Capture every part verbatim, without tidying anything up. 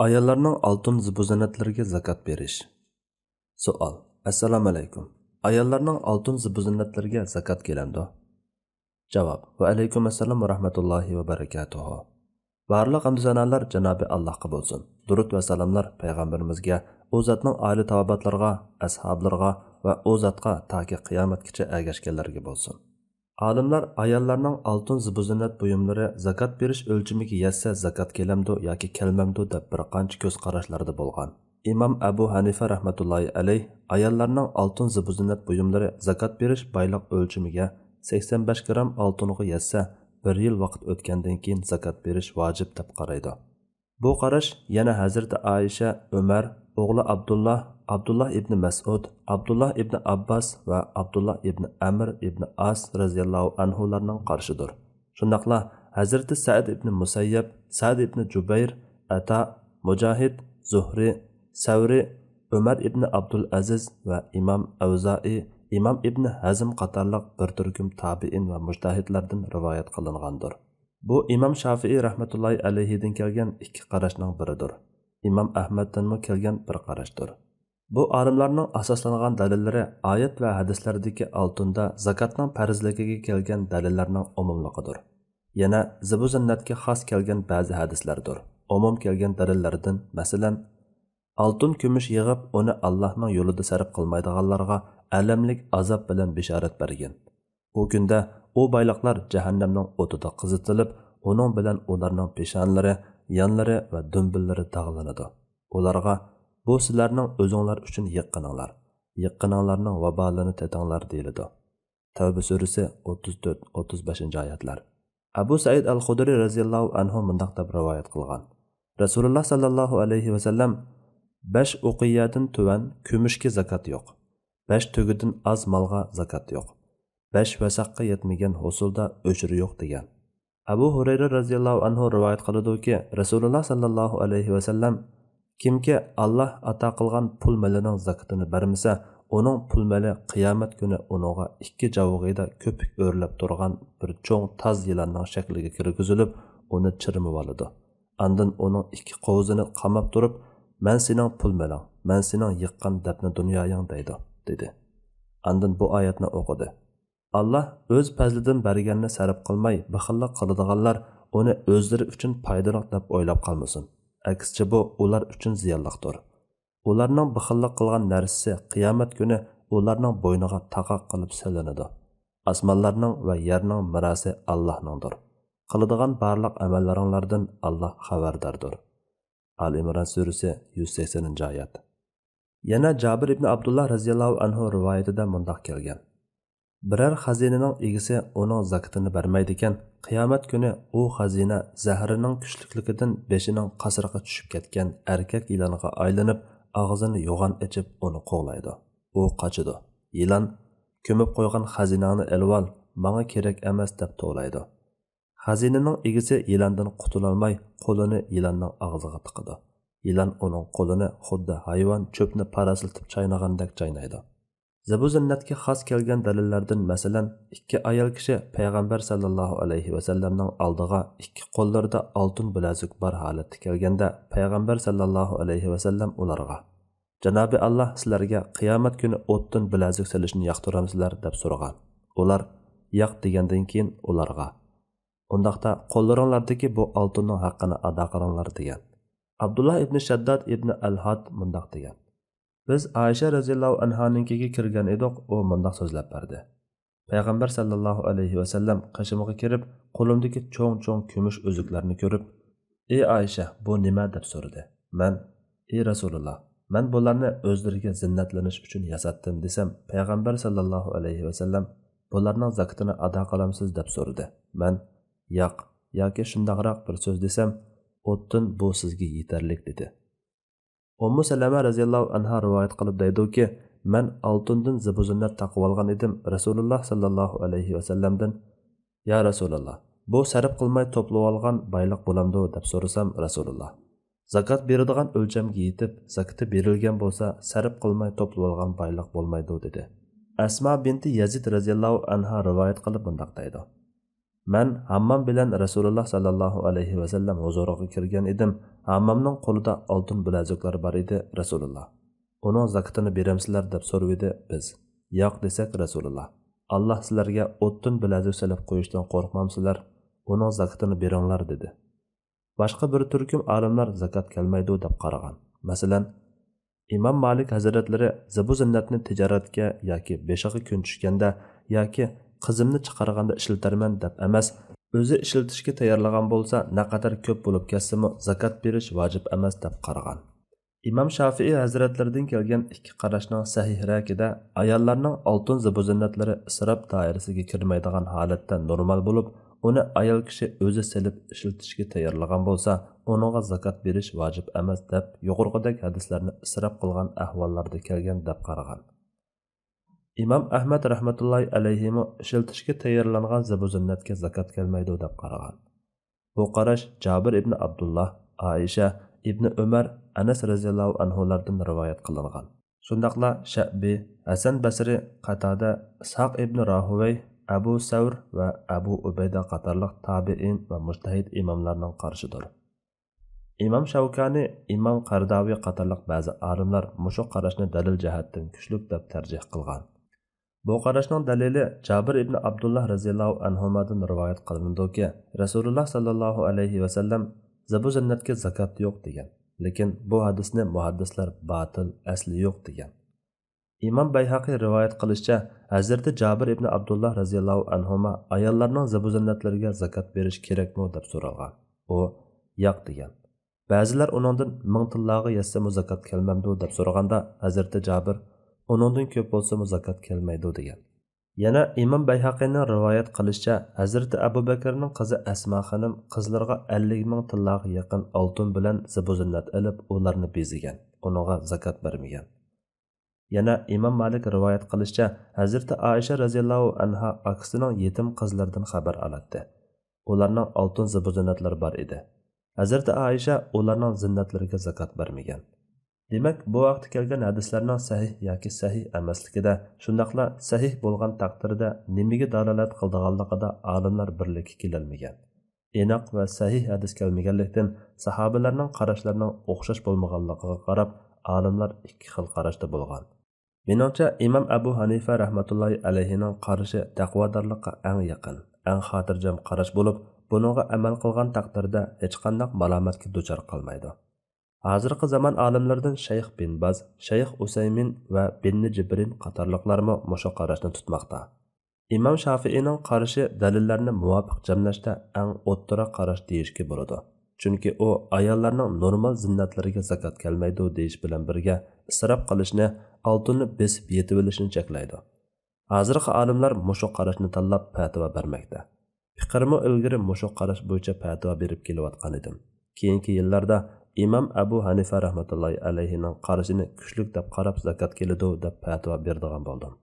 ئاياللارنىڭ ئالتۇن زىبۇ زىننەتلىرىگە زاكات بېرىش. سوئال. ئەسسالامۇئەلەيكۇم. ئاياللارنىڭ ئالتۇن زىبۇ زىننەتلىرىگە زاكات كېلەمدۇ؟ جاۋاب. ۋەئەلەيكۇم ئەسسالام ۋە رەھمەتۇللاھى ۋە بەرىكاتۇھۇ. بارلىق ھەمدۇ سانالار جانابى ئاللاھقا بولسۇن. دۇرۇت ۋە سالاملار پەيغەمبىرىمىزگە، ئۇ زاتنىڭ ئائىلە تاۋابىئاتلىرىغا، ئەسھابلىرىغا ۋە ئۇ زاتقا تاكى قىيامەتكىچە ئەگەشكەنلەرگە بولسۇن. ئالىملار ئاياللارنىڭ ئالتۇن زىبۇ زىننەت بۇيۇملىرى زاكات بېرىش ئۆلچىمىگە يەتسە زاكات كېلەمدۇ ياكى كەلمەمدۇ دەپ بىر قانچە كۆز قاراشلاردا بولغان. ئىمام ئەبۇ ھەنىفە رەھمەتۇللاھى ئەلەيھ ئاياللارنىڭ ئالتۇن زىبۇ زىننەت بۇيۇملىرى زاكات بېرىش بايلىق ئۆلچىمىگە سەكسەن بەش گرام ئالتۇنغا يەتسە، بىر يىل ۋاقىت ئۆتكەندىن كېيىن زاكات بېرىش ۋاجىپ دەپ قارايدۇ. بۇ قاراش يەنە ھەزرىتى ئائىشە، ئۆمەر، ئوغلى ئابدۇللا، ئابدۇللا ئىبنى مەسئۇد، ئابدۇللا ئىبنى ئابباس ۋە ئابدۇللا ئىبنى ئەمر ئىبنى ئاس رەزىياللاھۇ ئەنھۇلارنىڭ قارىشىدۇر. شۇنداقلا ھەزرىتى سەئىد ئىبنى مۇسەييەب، سەئىد ئىبنى جۇبەير، ئەتا، مۇجاھىد، زۇھرى، سەۋرى، ئۆمەر ئىبنى ئابدۇل ئەزىز ۋە ئىمام ئەۋزائى، ئىمام ئىبنى ھەزم قاتارلىق بىر تۈركۈم تابىئىن ۋە مۇجتەھىدلەردىن رىۋايەت قىلىنغاندۇر. بۇ ئىمام شافىئىي رەھمەتۇللاھى ئەلەيھىدىن كەلگەن ئىككى قاراشنىڭ بىرىدۇر. ئىمام ئەھمەدتىنمۇ كەلگەن بىر قاراشتۇر. بۇ ئالىملارنىڭ ئاساسلانغان دەلىللىرى ئايەت ۋە ھەدىسلەردىكى ئالتۇندا زاكاتنىڭ پەرزلىكىگە كەلگەن دەلىللەرنىڭ ئومۇملۇقىدۇر. يەنە زىبۇ زىننەتكە خاس كەلگەن بەزى ھەدىسلەردۇر. ئومۇم كەلگەن دەلىللەردىن، مەسىلەن، ئالتۇن كۈمۈش يىغىپ، ئۇنى ئاللاھنىڭ يولىدا سەرپ قىلمايدىغانلارغا ئەلەملىك ئازاب بىلەن بېشارەت بەرگەن. ئۇ كۈندە ئۇ بايلىقلار جەھەننەمنىڭ ئوتىدا قىزىتىلىپ، ئۇنىڭ بىلەن ئۇلارنىڭ پېشانىلىرى، يانلىرى ۋە دۈمبىلىرى داغلىنىدۇ. ئۇلارغا، «بۇ سىلەرنىڭ ئۆزۈڭلار ئۈچۈن يىغقىنىڭلار، يىغقىنىڭلارنىڭ ۋابالىنى تېتىڭلار» دېيىلىدۇ. تەۋبە سۈرىسى، ئوتتۇز تۆت، ئوتتۇز بەشىنچى ئايەتلەر. ئەبۇ سەئىد ئەل خۇدرى رەزىياللاھۇ ئەنھۇ مۇنداق دەپ رىۋايەت قىلغان: رەسۇلۇللا ساللاللاھۇ ئەلەيھى ۋەسەللەم، «بەش ئۇقىيەدىن تۆۋەن كۈمۈشكە زاكات يوق، بەش تۆگىدىن ئاز مالغا زاكات يوق، بەش ۋەسەققە يەتمىگەن ھوسۇلدا ئۆچۈرى يوق» دېگەن. ئەبۇ ھۇرەيرە رەزىياللاھۇ ئەنھۇ رىۋايەت قىلىدۇكى، رەسۇلۇللا ساللاللاھۇ ئەلەيھى ۋەسەللەم، «كىمكى ئاللاھ ئاتا قىلغان پۇل مېلىنىڭ زاكىتىنى بەرمىسە، ئۇنىڭ پۇل مېلى قىيامەت كۈنى ئۇنىڭغا ئىككى جاۋىغىدا كۆپۈك ئۆرلەپ تۇرغان بىر چوڭ تاز يىلاننىڭ شەكلىگە كىرگۈزۈلۈپ، ئۇنى چىرمىۋالىدۇ. ئاندىن ئۇنىڭ ئىككى قوۋۇزىنى قاماپ تۇرۇپ، مەن سېنىڭ پۇل مېلىڭ، مەن سېنىڭ يىغقان دەپنە دۇنيايىڭ» دەيدۇ، دېدى. ئاندىن بۇ ئايەتنى ئوقۇدى. ئاللاھ ئۆز پەزلىدىن بەرگەننى سەرپ قىلماي بېخىللىق قىلىدىغانلار ئۇنى ئۆزلىرى ئۈچۈن پايدىلىق دەپ ئويلاپ قالمىسۇن. ئەكسىچە، بۇ ئۇلار ئۈچۈن زىيانلىقتۇر. ئۇلارنىڭ بېخىللىق قىلغان نەرسىسى قىيامەت كۈنى ئۇلارنىڭ بوينىغا تاقاق قىلىپ سېلىنىدۇ. ئاسمانلارنىڭ ۋە يەرنىڭ مىراسى ئاللاھنىڭدۇر. قىلىدىغان بارلىق ئەمەللىرىڭلاردىن ئاللاھ خەۋەرداردۇر. ئال ئىمران سۈرىسى، يۈز سەكسىنىنچى ئايەت. يەنە جابىر ئىبنى ئابدۇللا رەزىياللاھۇ ئەنھۇ رىۋايىتىدە مۇنداق كەلگەن: بىرەر خەزىنىنىڭ ئىگىسى ئۇنىڭ زاكىتىنى بەرمەيدىكەن، قىيامەت كۈنى ئۇ خەزىنە زەھىرىنىڭ كۈچلۈكلۈكىدىن بېشىنىڭ قاسرىقى چۈشۈپ كەتكەن ئەركەك يىلانغا ئايلىنىپ، ئاغزىنى يوغان ئېچىپ ئۇنى قوغلايدۇ. ئۇ قاچىدۇ. يىلان، «كۆمۈپ قويغان خەزىنەڭنى ئېلىۋال، ماڭا كېرەك ئەمەس» دەپ توۋلايدۇ. خەزىنىنىڭ ئىگىسى يىلاندىن قۇتۇلالماي، قولىنى يىلاننىڭ ئاغزىغا تىقىدۇ. يىلان ئۇنىڭ قولىنى خۇددى ھايۋان چۆپنى پاراسلىتىپ چاينىغاندەك چاينايدۇ. زىبۇ زىننەتكە خاس كەلگەن دەلىللەردىن، مەسىلەن، ئىككى ئايال كىشى پەيغەمبەر ساللاللاھۇ ئەلەيھى ۋەسەللەمنىڭ ئالدىغا ئىككى قوللىرىدا ئالتۇن بىلەزۈك بار ھالەتتە كەلگەندە، پەيغەمبەر ساللاللاھۇ ئەلەيھى ۋەسەللەم ئۇلارغا، «جانابى ئاللاھ سىلەرگە قىيامەت كۈنى ئوتتىن بىلەزۈك سېلىشنى ياقتۇرامسىلەر؟» دەپ سورىغان. ئۇلار، «ياق» دېگەندىن كېيىن ئۇلارغا، «ئۇنداقتا قوللىرىڭلاردىكى بۇ ئالتۇننىڭ ھەققىنى ئادا قىلىڭلار» دېگەن. ئابدۇللا ئىبنى شەدداد ئىبنى ئەلھاد مۇنداق دېگەن: بىز ئائىشە رەزىياللاھۇ ئەنھانىڭكىگە كىرگەن ئىدۇق، ئۇ مۇنداق سۆزلەپ بەردى: پەيغەمبەر ساللاللاھۇ ئەلەيھى ۋەسەللەم قېشىمغا كىرىپ، قولۇمدىكى چوڭ-چوڭ كۈمۈش ئۈزۈكلەرنى كۆرۈپ، «ئى ئائىشە، بۇ نېمە؟» دەپ سورىدى. مەن، «ئى رەسۇلۇللا، مەن بۇلارنى ئۆزلىرىگە زىننەتلىنىش ئۈچۈن ياساتتىم» دېسەم، پەيغەمبەر ساللاللاھۇ ئەلەيھى ۋەسەللەم، «بۇلارنىڭ زاكىتىنى ئادا قىلامسىز؟» دەپ سورىدى. مەن، «ياق، ياكى شۇنداقراق بىر سۆز دېسەم، ئوتتىن بۇ سىزگە يېتەرلىك» دېدى. ئۇممۇ سەلەمە رەزىياللاھۇ ئەنھا رىۋايەت قىلىپ دەيدۇكى، مەن ئالتۇندىن زىبۇ زىننەت تاقىۋالغان ئىدىم، رەسۇلۇللا ساللاللاھۇ ئەلەيھى ۋەسەللەمدىن، «يا رەسۇلۇللا، بۇ سەرپ قىلماي توپلىۋالغان بايلىق بولامدۇ؟» دەپ سورىسام، رەسۇلۇللا، «زاكات بېرىدىغان ئۆلچەمگە يېتىپ، زاكىتى بېرىلگەن بولسا، سەرپ قىلماي توپلىۋالغان بايلىق بولمايدۇ» دېدى. ئەسما بىنتى يەزىد رەزىياللاھۇ ئەنھا رىۋايەت قىلىپ مۇنداق دەيدۇ: مەن ھاممام بىلەن رەسۇلۇللا ساللاللاھۇ ئەلەيھى ۋەسەللەم ھۇزۇرىغا كىرگەن ئىدىم. ھاممامنىڭ قولىدا ئالتۇن بىلەزۈكلەر بار ئىدى. رەسۇلۇللا، ئۇنىڭ زاكىتىنى بېرەمسىلەر؟ دەپ سورىۋىدى. بىز ياق دېسەك، رەسۇلۇللا، ئاللا سىلەرگە ئوتتىن بىلەزۈك سېلىپ قويۇشتىن قورقمامسىلەر؟ ئۇنىڭ زاكىتىنى بېرىڭلار، دېدى. باشقا بىر تۈركۈم ئالىملار زاكات كەلمەيدۇ دەپ قارىغان. مەسىلەن، ئىمام مالىك ھەزرەتلىرى زىبۇ زىننەتنى تىجارەتكە ياكى بېشىغا كۈن چۈشكەندە ياكى قىزىمنى چىقارغاندا ئىشلىتەرمەن دەپ ئەمەس، ئۆزى ئىشلىتىشكە تەييارلىغان بولسا، نەقەدەر كۆپ بولۇپ كەتسىمۇ زاكات بېرىش ۋاجىپ ئەمەس دەپ قارىغان. ئىمام شافىئىي ھەزرەتلىرىدىن كەلگەن ئىككى قاراشنىڭ سەھىھرەكىدە، ئاياللارنىڭ ئالتۇن زىبۇ زىننەتلىرى ئىسراپ دائىرىسىگە كىرمەيدىغان ھالەتتە نورمال بولۇپ، ئۇنى ئايال كىشى ئۆزى سېلىپ ئىشلىتىشكە تەييارلىغان بولسا، ئۇنىڭغا زاكات بېرىش ۋاجىپ ئەمەس دەپ، يۇقىرىقىدەك ھەدىسلەرنى ئىسراپ قىلغان ئەھۋاللاردا كەلگەن دەپ قارىغان. ئىمام ئەھمەد رەھمەتۇللاھى ئەلەيھىمۇ ئىشلىتىشكە تەييارلانغان زىبۇ زىننەتكە زاكات كەلمەيدۇ دەپ قارىغان. بۇ قاراش جابىر ئىبنى ئابدۇللا، ئائىشە، ئىبنى ئۆمەر، ئەنەس رەزىياللاھۇ ئەنھۇلاردىن رىۋايەت قىلىنغان. شۇنداقلا شەئبى، ھەسەن بەسرى، قاتادە، ئىسھاق ئىبنى راھۇۋەي، ئەبۇ سەۋر ۋە ئەبۇ ئۇبەيدە قاتارلىق تابىئىن ۋە مۇجتەھىد ئىماملارنىڭ قارىشىدۇر. ئىمام شەۋكانى، ئىمام قەرداۋى قاتارلىق بەزى ئالىملار مۇشۇ قاراشنى دەلىل جەھەتتىن كۈچلۈك دەپ تەرجىھ قىلغان. بۇ قاراشنىڭ دەلىلى جابىر ئىبنى ئابدۇللا رەزىياللاھۇ ئەنھۇمادىن رىۋايەت قىلىنىدۇكى، رەسۇلۇللا ساللاللاھۇ ئەلەيھى ۋەسەللەم زىبۇ زىننەتكە زاكات يوق دېگەن. لېكىن بۇ ھەدىسنى مۇھەددىسلەر باتىل، ئەسلى يوق دېگەن. ئىمام بەيھەقى رىۋايەت قىلىشىچە، ھەزرىتى جابىر ئىبنى ئابدۇللا رەزىياللاھۇ ئەنھۇما ئاياللارنىڭ زىبۇ زىننەتلىرىگە زاكات بېرىش كېرەكمۇ دەپ سورالغان. ئۇ ياق دېگەن. بەزىلەر ئۇنىڭدىن مىڭ تىللاغا يەتسىمۇ زاكات كەلمەمدۇ دەپ سورىغاندا، ھەزرىتى جابىر ئۇنىڭدىن كۆپ بولسىمۇ زاكات كەلمەيدۇ دېگەن. يەنە ئىمام بەيھەقىنىڭ رىۋايەت قىلىشىچە، ھەزرىتى ئەبۇ بەكرىنىڭ قىزى ئەسما خانىم قىزلىرىغا ئەللىك مىڭ تىللاغا يېقىن ئالتۇن بىلەن زىبۇ زىننەت ئېلىپ، ئۇلارنى بېزىگەن، ئۇنىڭغا زاكات بەرمىگەن. يەنە ئىمام مالىك رىۋايەت قىلىشىچە، ھەزرىتى ئائىشە رەزىياللاھۇ ئەنھا ئاكىسىنىڭ يېتىم قىزلىرىدىن خەۋەر ئالاتتى. ئۇلارنىڭ ئالتۇن زىبۇ زىننەتلىرى بار ئىدى. ھەزرىتى ئائىشە ئۇلارنىڭ زىننەتلىرىگە زاكات بەرمىگەن. دېمەك، بۇ ھەقتە كەلگەن ھەدىسلەرنىڭ سەھىھ ياكى سەھىھ ئەمەسلىكىدە، شۇنداقلا سەھىھ بولغان تەقدىردە نېمىگە دالالەت قىلىدىغانلىقىدا ئالىملار بىرلىككە كېلەلمىگەن. ئېنىق ۋە سەھىھ ھەدىس كەلمىگەنلىكتىن، ساھابىلەرنىڭ قاراشلىرىنىڭ ئوخشاش بولمىغانلىقىغا قاراپ، ئالىملار ئىككى خىل قاراشتا بولغان. مېنىڭچە، ئىمام ئەبۇ ھەنىفە رەھمەتۇللاھى ئەلەيھىنىڭ قارىشى تەقۋادارلىققا ئەڭ يېقىن، ئەڭ خاتىرجەم قاراش بولۇپ، بۇنىڭغا ئەمەل قىلغان تەقدىردە ھېچقانداق مالامەتكە دۇچار قالمايدۇ. ھازىرقى زامان ئالىملىرىدىن شەيخ بىن باز، شەيخ ئۇسەيمىن ۋە بىننى جىبرىن قاتارلىقلارمۇ مۇشۇ قاراشنى تۇتماقتا. ئىمام شافىئىنىڭ قارىشى دەلىللەرنى مۇۋاپىق جەملەشتە ئەڭ ئوتتۇرا قاراش دېيىشكە بولىدۇ. چۈنكى ئۇ ئاياللارنىڭ نورمال زىننەتلىرىگە زاكات كەلمەيدۇ دېيىش بىلەن بىرگە، ئىسراپ قىلىشنى، ئالتۇننى بېسىپ يېتىۋېلىشنى چەكلەيدۇ. ھازىرقى ئالىملار مۇشۇ قاراشنى تاللاپ پەتىۋا بەرمەكتە. پېقىرمۇ ئىلگىرى مۇشۇ قاراش بويىچە پەتىۋا بېرىپ كېلىۋاتقان ئىدىم. كېيىنكى يىللاردا ئىمام ئەبۇ ھەنىفە رەھمەتۇللاھى ئەلەيھىنىڭ قارىشىنى كۈچلۈك دەپ قاراپ، زاكات كېلىدۇ دەپ پەتىۋا بېرىدىغان بولدۇم.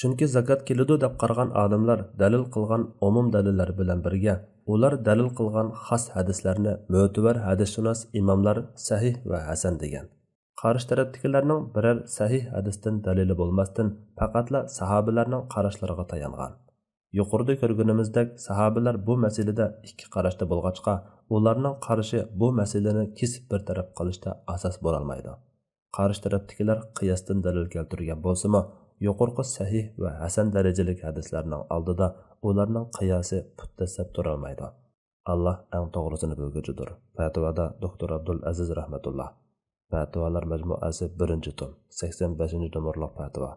چۈنكى زاكات كېلىدۇ دەپ قارىغان ئالىملار دەلىل قىلغان ئومۇم دەلىللەر بىلەن بىرگە، ئۇلار دەلىل قىلغان خاس ھەدىسلەرنى مۆتىۋەر ھەدىسشۇناس ئىماملار سەھىھ ۋە ھەسەن دېگەن. قارشى تەرەپتىكىلەرنىڭ بىرەر سەھىھ ھەدىستىن دەلىلى بولماستىن، پەقەتلا ساھابىلەرنىڭ قاراشلىرىغا تايانغان. يۇقىرىدا كۆرگىنىمىزدەك، ساھابىلەر بۇ مەسىلىدە ئىككى قاراشتا بولغاچقا، ئۇلارنىڭ قارىشى بۇ مەسىلىنى كېسىپ بىر تەرەپ قىلىشتا ئاساس بولالمايدۇ. قارشى تەرەپتىكىلەر قىياستىن دەلىل كەلتۈرگەن بولسىمۇ، يۇقىرىقى سەھىھ ۋە ھەسەن دەرىجىلىك ھەدىسلەرنىڭ ئالدىدا ئۇلارنىڭ قىياسى پۇت دەسسەپ تۇرالمايدۇ. ئاللا ئەڭ توغرىسىنى بىلگۈچىدۇر. پەتىۋادا دوكتور ئابدۇل ئەزىز رەھمەتۇللا. پەتىۋالار مەجمۇئەسى، بىرىنچى توم، سەكسەن بەشىنچى نومۇرلۇق پەتىۋا.